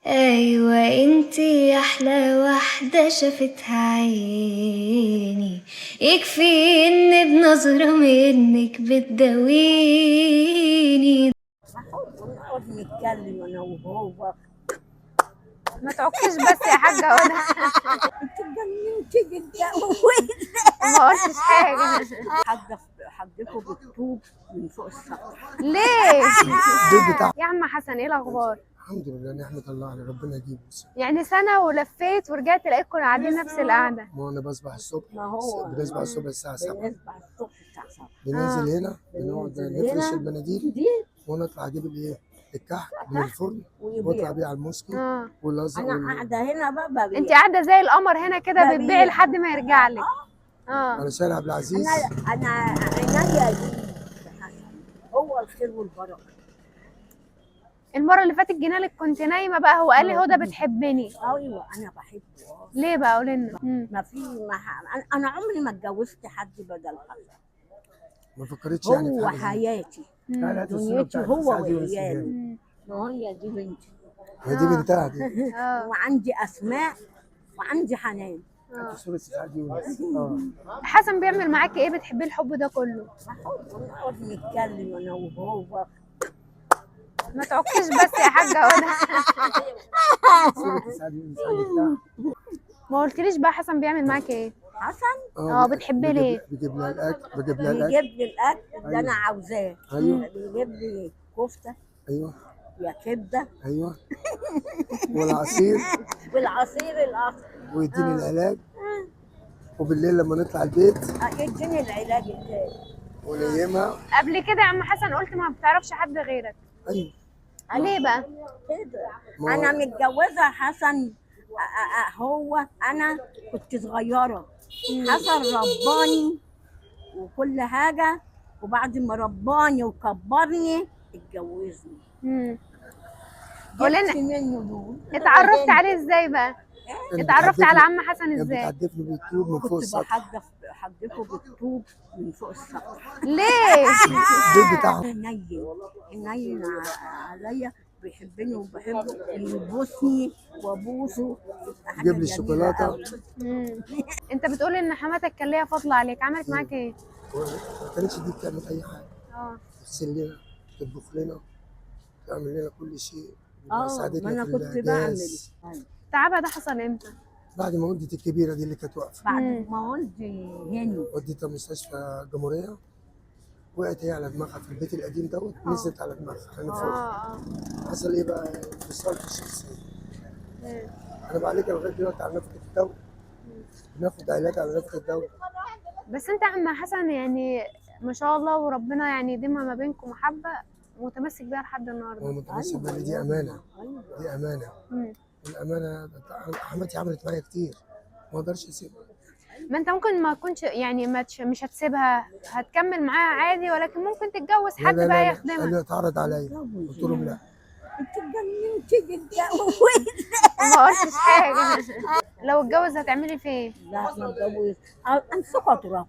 أيوة انتي أحلى واحدة شافتها عيني، يكفي إن بنظرة منك بتداويني. ونقعد نتكلم انا وهو. ما تعكيش بس يا حاجة هدى. انت اتجننتي جدا. ما قلتش حاجة. حدكوا بالطوب من فوق السطح. ليه؟ البيت بتاع يا عم حسن ايه الأخبار؟ الحمد لله، نحمد الله على ربنا يجيبه. يعني سنة ولفيت ورجعت لقيتكم قاعدين نفس القعدة. ما هو انا بصبح الصبح، ما هو بنصبح الصبح الساعة 7، بنصبح الصبح الساعة 7، بننزل هنا بنقعد بننزل نفرش هنا. المناديل دي ونطلع اجيب الايه الكحك من الفرن واطلع ويبيع. بيه على الموسكي والازرق انا قاعدة هنا بقى ببيع. انت قاعدة زي القمر هنا كده ببيع. بتبيعي لحد ما يرجع لك. على شارع عبد العزيز. انا عينيا دي حسن هو الخير والبركة. المرة اللي فاتت جينا لك كنت نايمة بقى، هو قال لي هدى بتحبني. ايوه انا بحبه. ليه بقى؟ قولي لنا. ما في ما انا عمري ما اتجوزت حد بدل حسن. ما فكرتش يعني في هو حاجة زي حياتي، كده. لا، لا، الصورة دنيتي بتاعت هو سعد يونس وعياله. اللي ما هي دي بنتي. هي دي بنتها دي. وعندي اسماء وعندي حنان. هات صورة سعد يونس. حسن بيعمل معاكي ايه بتحبيه الحب ده كله؟ ونقعد نتكلم انا وهو. ما تعكيش بس يا حاجة هدى. صورة سعد يونس على البتاع. ما قلتليش بقى حسن بيعمل معاكي ايه؟ حسن بتحبيه ليه؟ بيجيب لها الاكل، بجيب لها الاكل، بيجيب لي الاكل اللي انا عاوزاه. ايوه بيجيب لي كفته ايوه يا كبده ايوه والعصير والعصير الاخضر. ويديني العلاج، وبالليل لما نطلع البيت يديني العلاج التاني. ونيمها. قبل كده يا عم حسن قلت ما بتعرفش حد غيرك. ايوه. ليه بقى؟ كده ما هو- انا متجوزة حسن. هو انا كنت صغيرة، حسن رباني وكل حاجة، وبعد ما رباني وكبرني اتجوزني. قولي جبت لنا منه دول. اتعرفت عليه ازاي بقى؟ كانت اتعرفت بتعدفني- على عم حسن كانت ازاي؟ بتعدفني بالطوب من فوق كنت السطح. بحدف حدفه بالطوب من فوق السطح. ليه؟ البيت بتاعهم. حنين حنين عليا، بيحبني وبحبه، يبوسني وابوسه. حاجة جيب لي جميلة الشوكولاتة. أوي. انت بتقول ان حماتك كان ليها فضل عليك، عملت معاك ايه؟ ما كانتش دي بتعمل اي حاجة، تغسل لنا، تطبخ لنا، تعمل لنا كل شيء. ما ساعدتنا انا في كنت بعمل. الجهاز. تعبها ده حصل امتى؟ بعد ما ولدت الكبيرة دي اللي كانت واقفة، بعد ما ولدي هنا وديتها مستشفى الجمهورية، وقعت هي على دماغها في البيت القديم دوت، نزلت على دماغها من فوق. حصل ايه بقى؟ انفصال في الشخصية. انا بعالجها لغاية دلوقتي على نفقه الدولة، بناخد علاج على نفقه الدولة. بس انت يا عم حسن يعني ما شاء الله وربنا يعني يديمها ما بينكم محبة، متمسك بيها لحد النهارده. هو متمسك بيها، دي امانه، دي امانه. والامانة حماتي عملت معايا كتير، ما اقدرش اسيبها. ما انت ممكن ما تكونش يعني ما تش... مش هتسيبها، هتكمل معاها عادي، ولكن ممكن تتجوز لا حد لا بقى لا لا. يخدمها. قالوا اتعرض عليا، قلت لهم لا. انت اتجننتي جدا. ما قلتش حاجة. لو اتجوز هتعملي فيه ايه؟ لا ما اتجوز، امسكه اضربه.